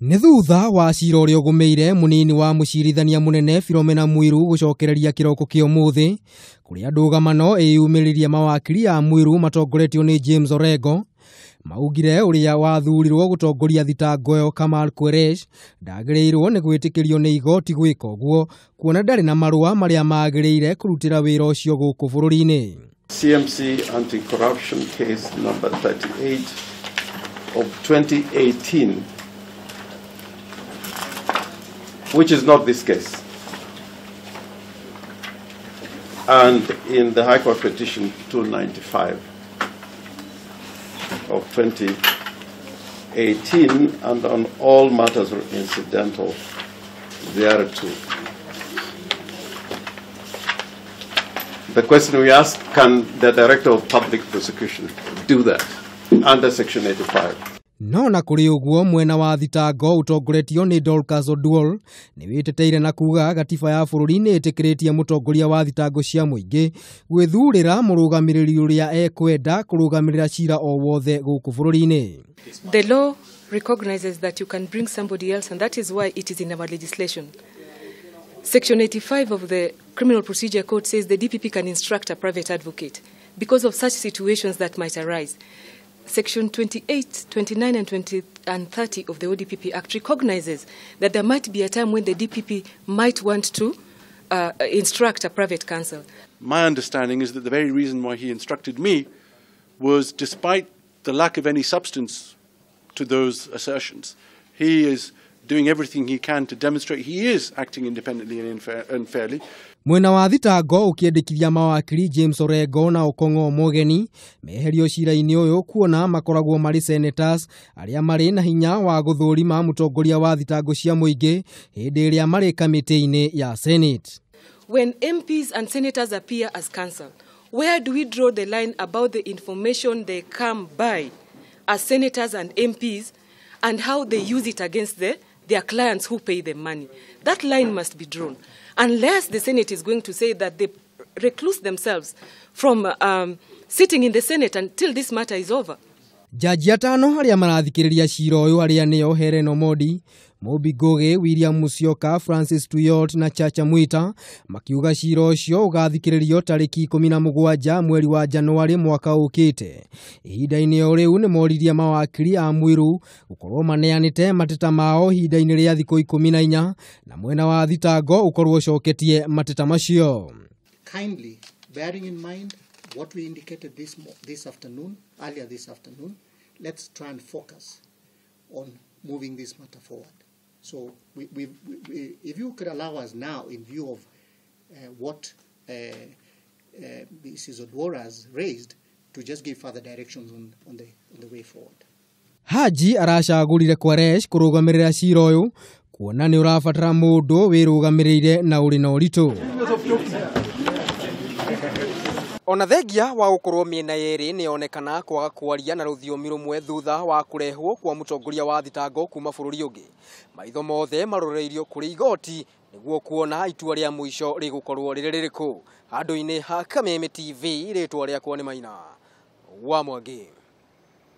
Nĩ thutha wa cira ũrĩa ũgũmĩire mũnini wa mũcirithania mũnene Philomena Mwiru gũcokereria kĩroko kĩa ũmũthĩ kũrĩa ndũgamano ĩyumĩririe mawakiri a Mwiru matongoretio nĩ James Orengo maugire ũrĩa wathurirwo gũtongoria thitango ĩyo Kamal Qureshi ndagĩrĩirwo nĩ gwĩtĩkĩrio nĩ igoti gwĩka ũguo kuona ndarĩ na marũa marĩa magĩrĩire kũrutĩra wĩra ũcio gũkũ bũrũri-inĩ. CMC Anti-Corruption Case number 38 of 2018, which is not this case, and in the High Court petition 295 of 2018, and on all matters incidental thereto. The question we ask, can the Director of Public Prosecution do that under Section 85? No na kũrĩ ũguo mwena wa thitango ũtongoretio nĩ Dorcas Oduol nĩ wĩteteire na kuga gatiba ya bũrũri nĩ ĩtĩkĩrĩtie mũtongoria wa thitango cia mũingĩ gwĩthurĩra mũrũgamĩrĩri ũrĩa ekwenda kũrũgamĩrĩra cira o wothe gũkũ bũrũri-inĩ. The law recognizes that you can bring somebody else, and that is why it is in our legislation. Section 85 of the Criminal Procedure Code says the DPP can instruct a private advocate because of such situations that might arise. Section 28, 29 and 20 and 30 of the ODPP Act recognizes that there might be a time when the DPP might want to instruct a private counsel. My understanding is that the very reason why he instructed me was, despite the lack of any substance to those assertions, he is doing everything he can to demonstrate he is acting independently and fairly. Mwena wa thitango ũkĩendekithia mawakiri James Orengo na Okong'o Mogeni meherio cira-inĩ ũyũ kuona makoragwo marĩ senators arĩa marĩ na hinya wa gũthũrima mũtongoria wa thitango cia mũingĩ hĩndĩ ĩrĩa marĩ kamĩtĩ-inĩ ya Senate. When MPs and senators appear as counsel, where do we draw the line about the information they come by as senators and MPs and how they use it against their clients who pay them money? That line must be drawn. Unless the Senate is going to say that they recluse themselves from sitting in the Senate until this matter is over. Jaji atano arĩa marathikĩrĩria cira ũyũ arĩa nĩo Helen Omondi, Mumbi Ngugi, William Musyoka, Francis Tuyot na Chacha Mwita makiuga cira ũcio ũgathikĩrĩrio tarĩki 17 mweri wa Januarĩ mwaka ũkĩte. Ihinda-inĩ o rĩu nĩ moririe mawakiri a Mwiru gũkorwo maneanĩte mateta mao ihinda-inĩ rĩa thikũ 14 na mwena wa thitango ũkorwo ũcoketie mateta macio. Kindly bearing in mind what we indicated this afternoon, earlier this afternoon, let's try and focus on moving this matter forward. So we, if you could allow us now, in view of what Mrs. Oduor has raised, to just give further directions on the way forward. Haji aracagũrire Qureshi kũrũgamĩrĩra cira ũyũ kuona nĩ ũrabatara mũndũ wĩrũgamĩrĩire na ũrĩ na ũritũ. Ona thengia wa gũkorwo mĩena yerĩ nĩyonekana kwaga kwaria na rũthiomi rũmwe thutha wa kũrehwo kwa mũtongoria wa thitango kuma bũrũri ũngĩ, maitho mothe maroreirio kũrĩ igoti nĩguo kuona itua rĩa mũico rĩgũkorwo rĩrĩ rĩrĩkũ. Handũ-inĩ ha Kameme TV, rĩtwa rĩakwa nĩ Maina wa Mwangi.